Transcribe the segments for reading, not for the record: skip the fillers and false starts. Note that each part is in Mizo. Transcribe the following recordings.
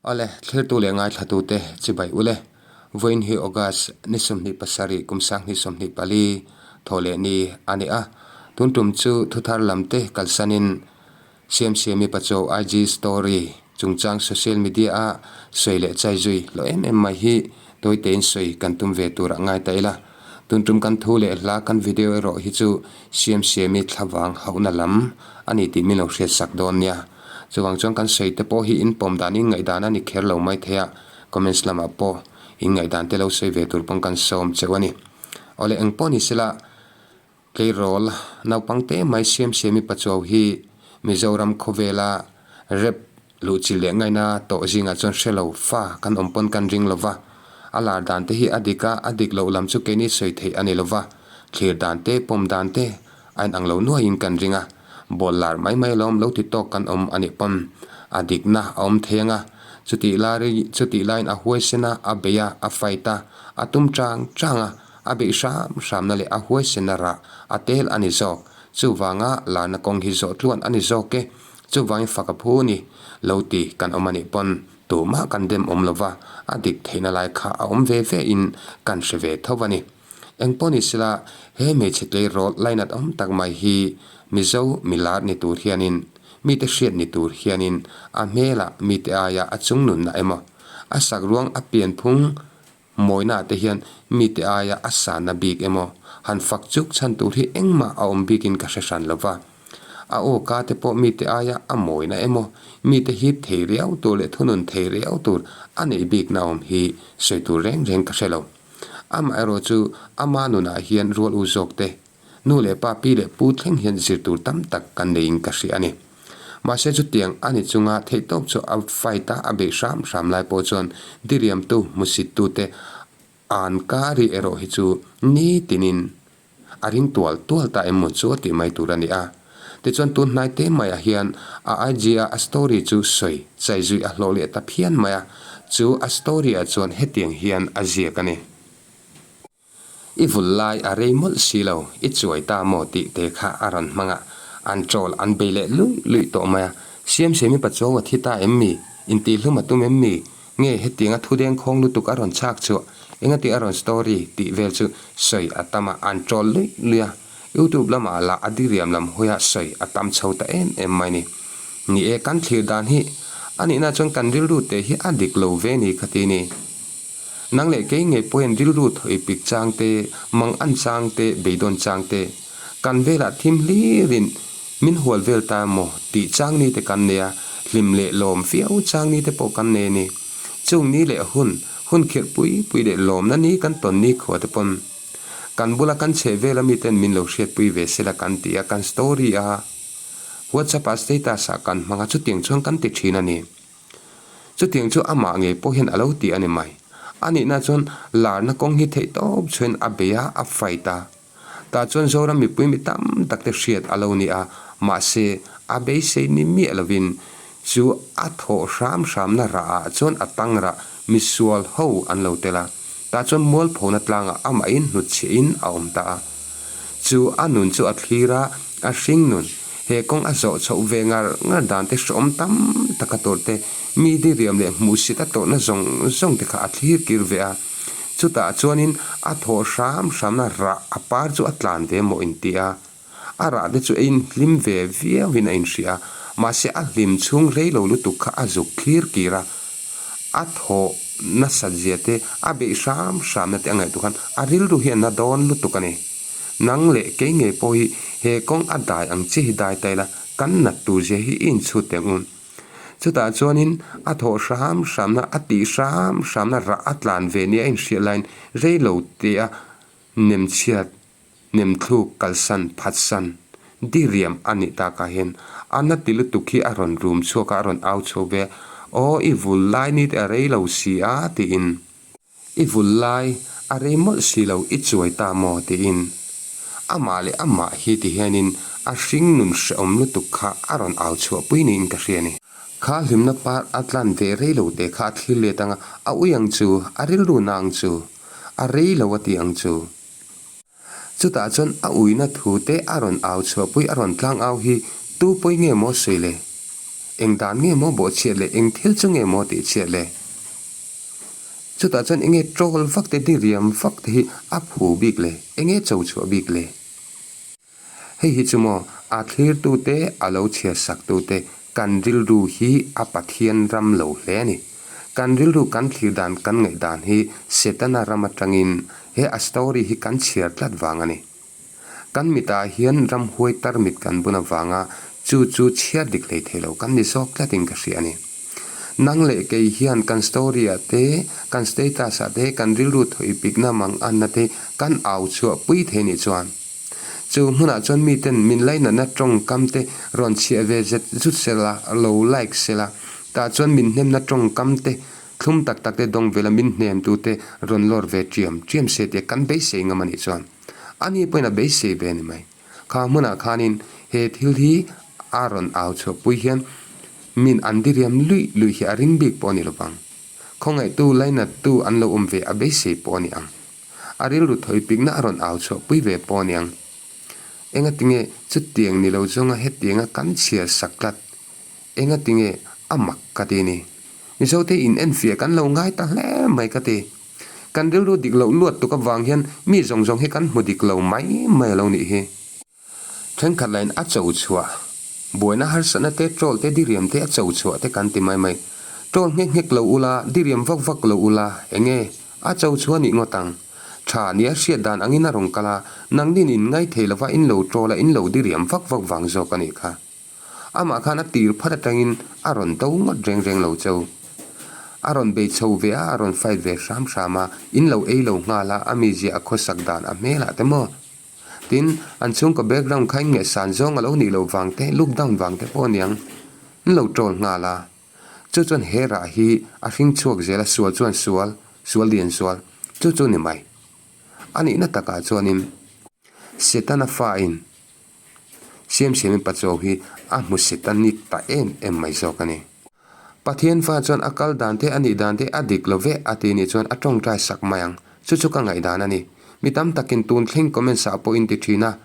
Awle, thlirtu leh ngaithlatute chibai ule. Vawiin hi August ni 27 kum 2024 thaw leh ni a ni a. Tun tum chu thuthar lamte kalsanin Siamsiami Pachuau IG story chungchang social media a sawi leh chai zui lo em em mai hi tawitein sawi kan tum ve tur a ngai ta ila. Tun tum kan thu leh hla kan video erawh hi chu Siamsiami thlavang hauhna lam a ni tih min lo hriatsak dawn nia. Chuvang chuan kan sawi te pawh hi in pawm dan in ngaihdan a ni kher lo mai thei a, comments lamah pawh in ngaihdan te lo sawi ve tur pawn kan sawm cheu a ni. Awle eng pawh ni sela, tleirawl naupang te mai Siamsiami Pachuau hi Mizoram khawvela rep luhchilh leh ngaina tawh zingah chuan hre lo fa kan awm pawn kan ring lo va, a lar dan te hi a dik a, a dik loh lam chu keini sawi theih a ni lo va, thlir dan te, pawm dan te A inang lo nuaiin kan ring a, ball lar mai mai alawm lo ti tawk kan awm a nih pawn a dikna a awm thei ang a, chutih lai chutih laiin a huaisen a, a bei a, a fight a, a tum chang chang a, a beih hram hramna leh a huaisen a rah a tel a ni zawk. Chuvanga larna kawng hi zawh tluan a ni zawk e, chuvangin fak a phu ni lo ti kan awm a nih pawn tumah kan dem awm lova, a dik theihna lai kha a awm ve ve in kan hre ve tho a ni. Engpawh ni sela, he hmeichhe tleirawl lainat awm tak mai hi Mizo milar ni tur hianin, mite hriat ni tur hianin a hmelah mite aia a chungnunna emaw, a sakruang a pianphung mawina te hian mite aia a sanna bik emaw han fak chuk chhan tur hi engmah a awm bikin ka hre hran lo va. A aw ka te pawh mite aia a mawina emaw, mite hip thei riau tur leh thunun thei riau tur a neih bikna awm hi sawi tur reng reng ka hre lo. Amaherawh chu ama nunah hian rual u zawk te, nu leh pa, pi leh pu thleng hian zir tur tam tak kan neiin ka hria a ni. Mahse chutiang a ni chunga theihtawp chu a fight a, a beih hram hram lai pawh chuan diriamtu, hmusittute an kari erawh hi chu nitinin A ring tual tual ta em maw chu a tih mai tur a ni a. Tichuan tun hnai te maiah hian a IG a a story chu sawi chai zui a hlawh leh ta phian mai a, chu a story ah chuan hetiang hian a ziak a ni. I vul lai a rei mawlh si lo, i chuai ta maw tih te kha a rawn hmang a, an troll an bei leh luih luih tawh mai a. Siamsiami Pachuau a thi ta em mi? Intihhlum a tum em mi? Nge hetianga thu dengkhawng lutuk a rawn chhak chhuah, engati a rawn story tih vel chu sawi a tam a, an troll luih luih a. YouTube lamah lah a diriam lam hawia sawi a tam chho ta em em mai ni. Ni e, kan thlir dan hi a nihna chuan kan rilru te hi a dik lo ve ni kha ti ni. Nang leh kei ngei pawhin rilru thawi pik chang te, mang an chang te, beidawn chang te, kan velah thim hlirin min hual vel ta emaw tih chang ni te kan nei a, hlim leh lawm viau chang ni te pawh kan nei a ni. Chung ni leh hun, hun khirh pui pui leh lawmna ni kan tawn ni khua te pawn kan bula kan chheh vel ami ten min lo hriatpui ve sela kan ti a, kan story a, WhatsApp ah status ah kan hmang a, chutiang chuan kan ti thin a ni. Chutiang chu amah ngei pawh hian a lo ti a ni mai. A nihna chuan larna kawng hi theih tawp chhuain a bei a, a fight a. Tah chuan Zoram mipui mi tam tak te hriat a lo ni a, mahse a beisei ni miah lovin chu a thawh hram hramna rah ah chuan a tang rah misual ho an lo tel a. Tah chuan mualphona tlangah amahin hnutchhiah in a awm ta a. Chu a nun chu a thlir a, a hring nun. He kawng a zawh chhoh ve ngar ngar dan te hreawm tam tak a tawrh te, mi diriam leh hmuhsit a tawrhna zawng zawng te kha a thlir kir ve a. Chutah chuanin a thawh hram hramna rah a par chu a tlan ve maw inti a. A rah te chu eiin hlim ve viauin a inhria a, mahse a hlim chhung rei lo lutuk kha a zuk thlir kir a. A thawh nasat zia te, a beih hram hramna te a ngaihtuah khan a rilru hi a na dawn lutuk a ni. Nang leh kei ngei pawh hi he kawng a dai ang che hi dai ta ila, kan nat tur zia hi i inchhut teh ang u. Chutah chuanin a thawh hram hramna, a tih hram hramna rah a tlan ve nia a inhriat laiin rei lo te a nemchhiat Nemthluk kalsan phatsan diriam a nih takah hian a na ti lutuk hi a rawn rum chhuak a, a rawn au chhuak ve a, Aw i vul lai ni te a rei lo si a tiin. I vul lai a rei mawlh si lo i chuai ta maw tiin. Amah leh amah hi ti hianin a hring nun hrehawm lutuk kha a rawn au chhuah pui niin ka hria a ni. Kha hlimna par a tlan ve rei lo te kha a thlir let ang a, a ui ang chu, a rilru na ang chu, a rei lo a ti ang chu. Chutah chuan a uina thu te a rawn au chhuahpui a rawn tlang au hi tu pawi nge maw sawi le? Eng dan nge maw bawhchhiat le, eng thil chu nge maw tih chhiat le? Chutah chuan enge troll vak te, diriam vak te hi a phu bik le, enge cho chhuah bik le? Hei hi chu maw a thlirtute, a lo chhiar saktute kan rilru hi a Pathian ram lo hle a ni. Kan rilru kan thlir dan, kan ngaihdan hi Setana ram atangin he a story hi kan chhiar tlat vang a ni. Kan mitah hian ramhuai tarmit kan bun avanga chu chu chhiar dik hlei thei lo kan ni zawk tlatin ka hria a ni. Nang leh kei hian kan story ah te, kan status ah te, kan rilru thawipikna manganna te kan au chhuah pui thei nih chuan chu hmunah chuan miten min lainatna tawngkam te rawn chhiah ve zet zut sela, lo like sela, tah chuan min hnemna tawngkam te thlum tak tak te dawng vela min hnemtute rawn lawr ve ṭiam ṭiam se tia kan beisei ngam a nih chuan. Ani pawhin a beisei ve a ni mai. Kha hmunah khanin he thil hi a rawn au chhuahpui hian min an diriam luih luih hi a ring bik pawh a ni lovang. Khawngaihtu, lainattu an lo awm ve a beisei pawh a ni ang. A rilru thawipikna a rawn au chhuahpui ve pawh a ni ang. Engatinge chutiang ni lo zawnga hetianga kan chhiar sak tlat? Engatinge a mak ka ti ni. Mizote in enfiah kan lo ngai ta hle mai ka ti. Kan rilru dik loh luat tuk avang hian mi zawng zawng hi kan hmu dik lo mai mai a lo nih hi. Thenkhat lain a cho chhuah, buaina harsatna te, troll te, diriam te a cho chhuah te kan ti mai mai. Troll nghek nghek lo ula, diriam vak vak lo ula, enge a cho chhuah nih ngawt ang. Tha nia hriat dan angin a rawn kal a, nangnin in ngaithei lova in lo troll a, in lo diriam vak vak vang zawk a nih kha. Amah khan a tir phat atangin a rawn do ngawt reng reng lo cheu. A rawn bei chho ve a, a rawn fight ve hram hram a, in lo ei lo nghal a, a mizia a khawsak dan a hmelah te maw? Tin, an chhungkaw background kha in ngaihsan zawng a lo nih loh vang te, look down vang te pawh a niang. In lo troll nghal a. Chu chuan he rah hi a hring chhuak zel a, sual chuan sual, sual lian sual. Chu chu ni mai. A nihna takah chuanin Setana fa in Siamsiamin Pachuau hi a hmu setanic ta em em mai zawk a ni. Pathian fa chuan a kal dan te a nih dan te a dik lo ve a ti nih chuan a tawngtai sak mai ang. Chu chu ka ngaihdan a ni. Mi tam takin tun thleng comments ah pawh in ti thin a.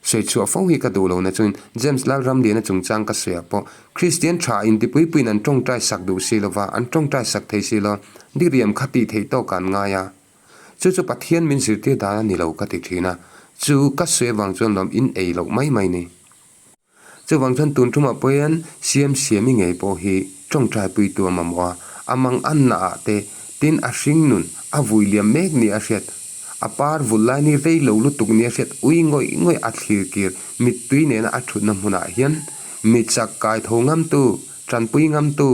Sawi chhuah fo hi ka duh lo na chuan James Lalramliana chungchang ka sawi ah pawh Kristian tha intipuipuiin an tawngtai sak duh si lova, an tawngtai sak thei si lo. Diriam kha tih theih tawk an ngai a. Chu chu Pathian min zirtir dan a ni lo ka ti thin a, chu ka sawi avang chuan lawm in ei loh mai mai ni. Chuvang chuan tun tumah pawh hian Siam Siami ngei pawh hi tawngtai puitu a mamawh a, a mang anna ah te tin a hring nun a vui liam mek ni a hriat, a par vul lai ni rei lo lutuk ni a hriat ui ngawih ngawih a thlir kir mittui nena a thutna hmunah hian mi chak kai tho ngamtu, tanpui ngamtu,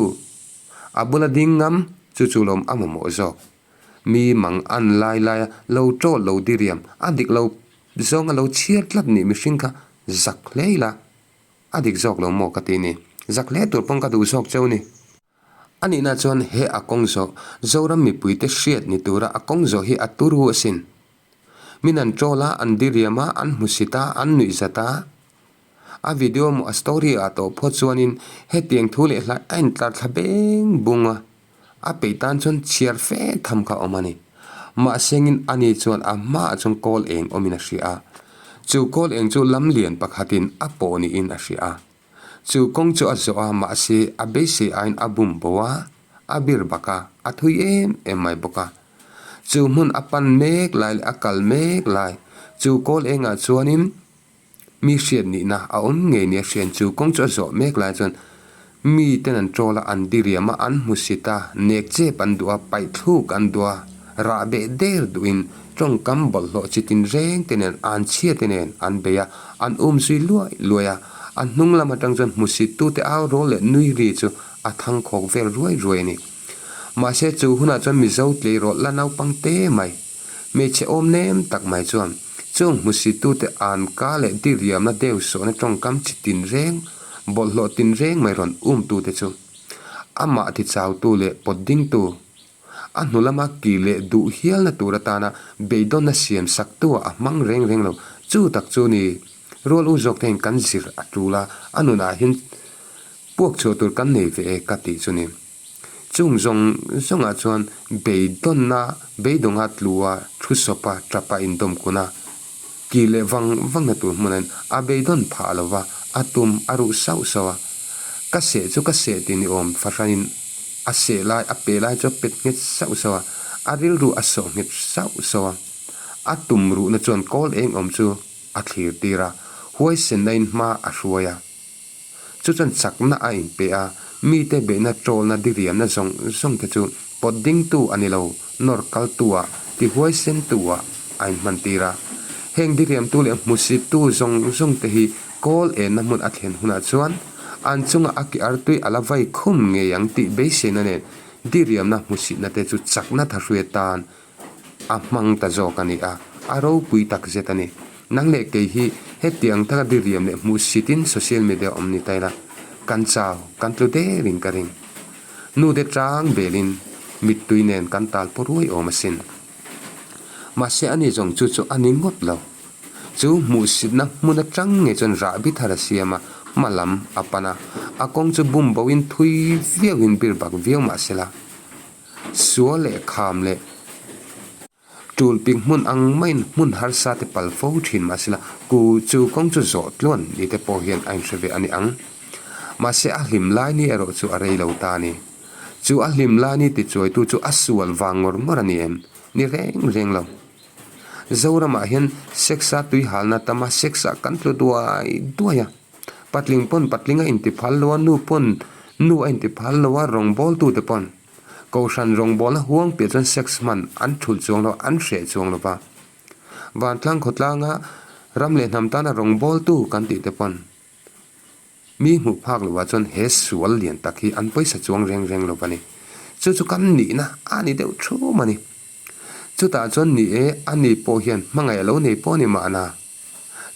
a bula ding ngam chu chu lawm a mamawh zawk. Mi mang an lai lai a, lo ṭawl lo diriam, a dik lo zawng a lo chhiar tlat nih mihring kha zak hle ila, a dik zawk lo maw ka ti ni. Zak hle tur pawn ka duh zawk cheu ni. A nihna chuan he a kawng zawh Zoram mipuite hriat ni tura a kawng zawh hi a turu asin. Min an ṭawl a, an diriam a, an hmusit a, an nuihzat a. A video maw a story ah tawh phawt chuanin hetiang thu leh hlai a intlar thla beng bung a. A peih tan chuan chhiar fe tham kha a awm a ni. Mahsengin ani chuan a hmaah chuan kawl eng awmin a hria a. Chu kawl eng chu lam lian pakhatin a pawh niin a hria a. Chu kawng chu a zawh a, mahse a beisei aiin a bum bo a, a bir bak a, a thui em em mai bawk a. Chu hmun a pan mek lai leh a kal mek lai, chu kawl engah chuanin Mi hriat nihna a awm ngei nia hrian chu kawng chu a zawh mek lai chuan mi ten an troll a, an diriam a, an hmusit a, nek chep an duh a, paih thluk an duh a, rah beh der duhin tawngkam bawlhhlawh chi tin reng te nen an chhia te nen an bei a, an um zui luai luai a, a hnung lam atang chuan hmusit tute au rawl leh nui ri chu a thang khawk vel ruai ruai a ni. Mahse chu hunah chuan Mizo tleirawl la naupang te mai. Hmeichhe awm nem tak mai chuan chung hmusitute an ka leh diriamna deuh sawhna tawngkam chi tinreng, bawlhhlawh tinreng mai rawn umtute chu amah tichautu leh pawt dingtu, a hnu lama ki leh duh hialna tur atana beidawnna siam saktua a hmang reng reng lo. Chu tak chu ni rual u zawk te hian kan zir a tul a, a nunah hian puak chhuah tur kan nei ve e ka tih chu ni. Chung zawng zawngah chuan beidawnna, beidawnga tlua, thu sawpa, tapa indawm kun a, ki leh vang vangna tur hmunain a beidawn phah lo va, a tum a ruh sauh sauh a. Ka seh chu ka seh ti ni awm fahranin a seh lai, a pe lai chu a pet nghet sauh sauh a, a rilru a sawh nghet sauh sauh a. A tum ruhna chuan kawl eng awm chu a thlir tir a, huaisennain hma a hruai a. Chu chuan chakna a inpe a, mite beihna tawlna diriamna zawng zawng te chu pawt dingtu a ni lo, nawr kaltu ah, ti huaisentu ah a inhman tir a. Heng diriamtu leh hmusittu zawng zawng te hi kawl enna hmun a thlen hunah chuan an chunga a ki artui a la vai khum ngei ang tih beiseina nen diriamna hmusitna te chu chakna thahrui atan a hmang ta zawk a ni a, a ropui tak zet a ni. Nang leh kei hi hetiang taka diriam leh hmuhsitin social media awm ni ta ila, kan chau, kan tlu derin ka ring. Nu te tang belin mittui nen kan tal pawh ruai awm asin. Mahse ani zawng chu chu a ni ngawt lo. Chu hmuhsitna hmun atang ngei chuan rahbi thar a siam a, hma lam a pan a, a kawng chu bum boin thui viauin bir bak viau mahsela, Sual leh kham leh tul pik hmun ang maiin hmun harsa te pal fo thin mahsela ku chu kawng chu zawh tluan ni te pawh hian a inhre ve a ni ang. Mahse a hlim lai ni erawh chu a rei lo ta a ni. Chu a hlim lai ni tichuaitu chu a sual vang ngawr ngawr a ni em? Ni reng reng lo. Zoramah hian sex-a tui halna tam a, sex-ah kan tlu duai duai a. Patling pawn patling a inti phal lo a, nu pawn nu a inti phal lo a, rawngbawltute pawn Kohhran rawngbawlna huang piah chuan sex hman an thulh chuang lo, an hreh chuang lo va. Vantlang khawtlanga ram leh hnam tana rawngbawltu kan tih te pawn mi hmuh phak lovah chuan he sual lian tak hi an pawisa chuang reng reng lo va ni. Chu chu kan nihna a ni deuh thum a ni. Chutah chuan ni e, ani pawh hian hmangaih a lo nei pawh a ni mahna.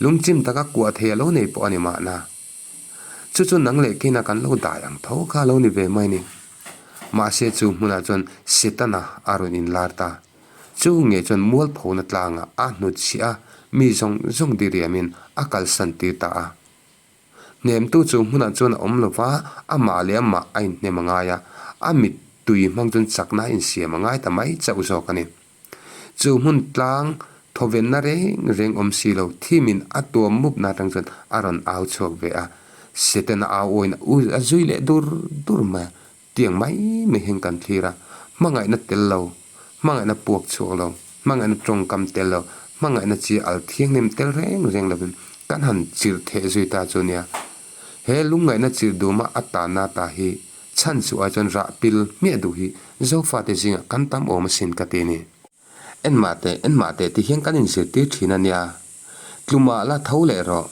Lungchim taka kuah thei a lo nei pawh a ni mahna. Chu chu nang leh kina kan lo dai ang tho kha a lo ni ve mai ni. Mahse chu hmunah chuan Setana a rawn inlar ta. Chu nge chuan mualphona tlangah a hnutchhiah a, mi zawng zawng diriamin a kalsan tir ta a. Hnemtu chu hmunah chuan a awm lo va, amah leh amah a inhnem a ngai a, a mittui hmang chuan chakna a insiam a ngai ta mai chauh zawk a ni. Chu hmun tlang thawvenna reng reng awm si lo, thimin a tuam mupna atang chuan a rawn au chhuak ve a, Setana au awiin a zui leh dur dur mai a, tiang mai mai hian kan thlir a, hmangaihna tel lo, hmangaihna puak chhuak lo, hmangaihna tawngkam tel lo, hmangaihna chi al thianghlim tel reng reng lovin kan han chirh theh zui ta chu nia. He lungngaihna chirh duma a tanna ta hi Chhan chu ai chuan rah pil hmiah duh hi Zofate zingah kan tam awm asin ka ti ni. En mah teh, en mah teh ti hian kan inzirtir thin a nia. Tlumah la tho leh rawh.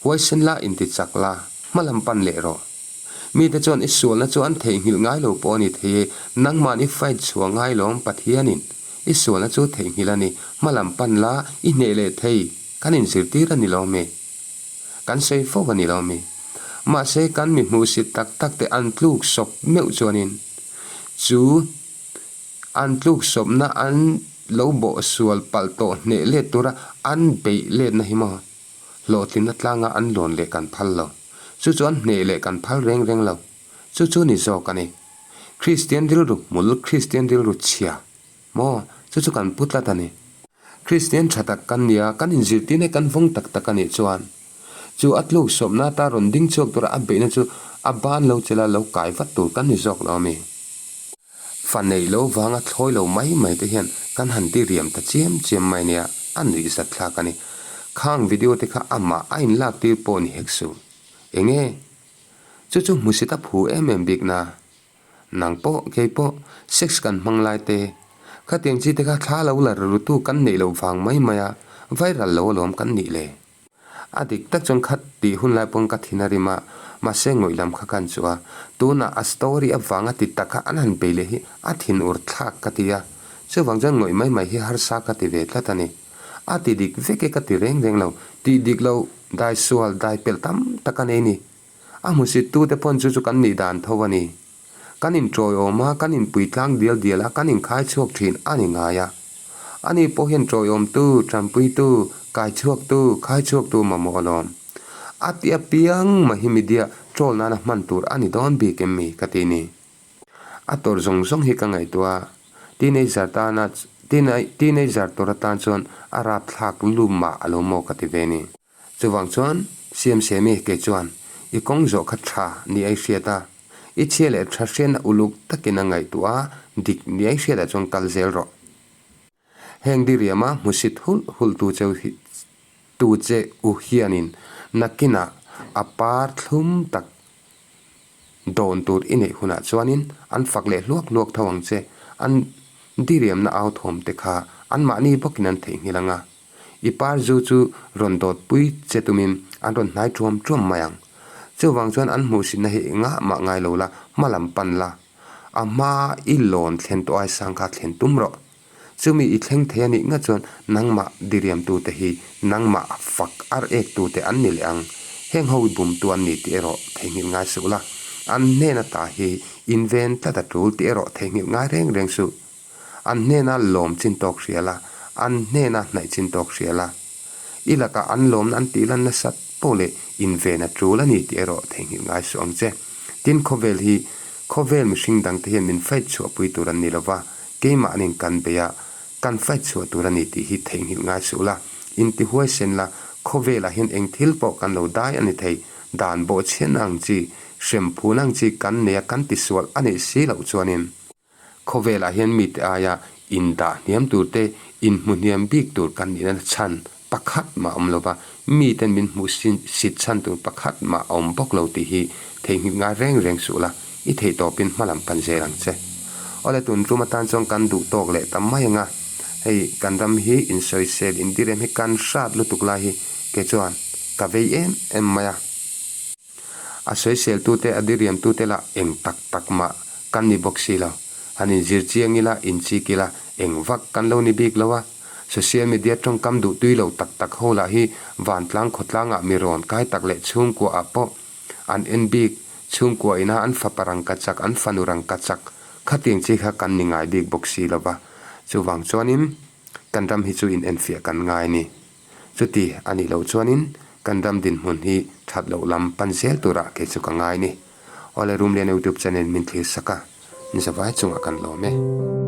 Huaisen la inti chak la, hma lam pan leh rawh. Mite chuan i sualna chu an theihnghilh ngai lo pawh a ni thei e, nangman i fight chhuah ngai lawm Pathianin i sualna chu theihnghilh a ni, hma lam pan la i hneh leh thei, kan inzirtir a ni lawm e. Kan sawi fo a ni lo mi. Mahse kan mi hmuhsit tak tak te an tluk sawp meuh chuanin chu an tluk sawpna an lo bawh sual palh tawh hneh let tura an beih letna hi maw hlawhtlinna tlanga an lawn leh kan phal lo. Chu chu an hneh leh kan phal reng reng lo. Chu chu ni zawk a ni. Kristian rilru hmul, Kristian rilru chhia maw chu chu kan pu tlat a ni. Kristian tha tak kan nia, kan inzirtirna hi kan vawng tak tak a nih chuan chu a tluk sawmna ata rawn ding chhuak tura a beihna chu a ban lo chela lo kai vat tur kan ni zawk lo a mi. Fa neih lo vanga thlawi lo mai mai te hian kan han ti riam ta chiam chiam mai nia, a nuih zat thlak a ni. Khang video te kha amah a inlak tir pawh ni hek suh. Enge? Chu chu hmusit a phu em em bik na. Nang pawh, kei pawh, sex kan hmang lai te, khatiang chi te kha thla lo la rilrutu kan neih loh vang mai mai a, viral lo alawm kan nih le. A dik tak chuan khat tih hun lai pawn ka thin a rim a, mahse ngawih lam kha kan chu a, tunah a story avanga ti tak kha an han bei leh hi a thin ur thlak ka ti a, chuvang chuan ngawih mai mai hi harsa ka ti ve tlat a ni. A ti dik vek e ka ti reng reng lo, tih dik lo, dai sual, dai pelh tam tak a nei ni. A hmusittute pawn chu chu kan nih dan tho a ni. Kan inṭawiawm a, kan inpuitlang dial dial a, kan inkhai chhuak ṭhin a ni ngai a. Ani pawh hian ṭawiawmtu, ṭanpuitu, kai chhuaktu, khai chhuaktu mamawh alawm. A ti apiang mai hi media troll nana hman tur a ni dawn bik em mi ka ti ni. A tawrh zawng zawng hi ka ngaihtuah a, teenager tana teenager tur atan chuan a rapthlak lu mah a lo maw ka ti ve ni. Chuvang chuan Siamsiami kei chuan I kawng zawh kha tha ni a i hriat a, i chhia leh tha hriatna uluk takin a ngaihtuah a, dik ni a i hriatah chuan kal zel rawh. Heng diriama hmusit hulh hulh tu cheu hi tu che u hianin nakinah a par thlum tak dawn tur i neih hunah chuanin an fak leh hluak hluak tho ang che. An diriamna au thawm te kha anmahni bawkin an theihnghilh ang a. I par zu chu rawn dawtpui che tumin an rawn hnai ṭuam ṭuam mai ang. Chuvang chuan an hmuhsitna hi engah mah ngai lo la, hma lam pan la. A hma i lawn thlen tawh ai sang kha thlen tum rawh. Chumi i thleng thei a nih ngat chuan nangmah diriamtute hi nangmah fak ar ektute an ni leh ang. Heng ho i bumtu an ni tih erawh theihnghilh ngai suh la. An hnen ata hi inven tlat a tul tih erawh theihnghilh ngai reng reng suh. An hnena lawm chin tawk hria la, an hnena hnaih chin tawk hria la. I lakah an lawmna an tih lan nasat pawh leh inven a tul a ni tih erawh theihnghilh ngai suh ang che. Tin, khawvel hi khawvel mihring dangte hian min fight chhuahpui tur an ni lo va, keimahnin kan bei a, kan fight chhuah tur a ni tih hi theihnghilh ngai suh la. Intihuaisen la, khawvelah hian eng thil pawh kan lo dai a ni thei, dan bawhchhiatna ang chi, hremphun ang chi kan nei a kan tisual a nih si loh chuanin. Khawvelah hian mite aia indah hniam tur te, inhmu hniam bik tur kan nihna chhan pakhat mah a awm lo va, miten min hmuh sit chhan tur pakhat mah a awm bawk lo tih hi theihnghilh ngai reng reng suh la, i theih tawpin hma lam pan zel ang che. Awle tun tum atan chuan kan duh tawk leh ta mai ang a, hei kan ram hi insawisel indirem hi kan hrat lutuk lai hi kei chuan ka vei em em mai a. A sawiseltute, a diriamtute lah eng tak tak mah kan ni bawk si lo. Han inzir chiang ila, inchik ila, eng vak kan lo ni bik lo a. Social media tawngkam duh tui lo tak tak ho lah hi vantlang khawtlangah mi rawn kai tak leh chhungkuaah pawh an en bik, chhungkua ina an fapa rangka chak, an fanu rangka chak khatiang chi kha kan ni ngai bik bawk si lo va. Chuvang chuanin kan ram hi chu inenfiah kan ngai a ni. Chuti a nih loh chuanin kan ram dinhmun hi that loh lam pan zel turah kei chu ka ngai ni. Awle Rumlian YouTube channel min thlir sak a, ni zavai chungah kan lawm e.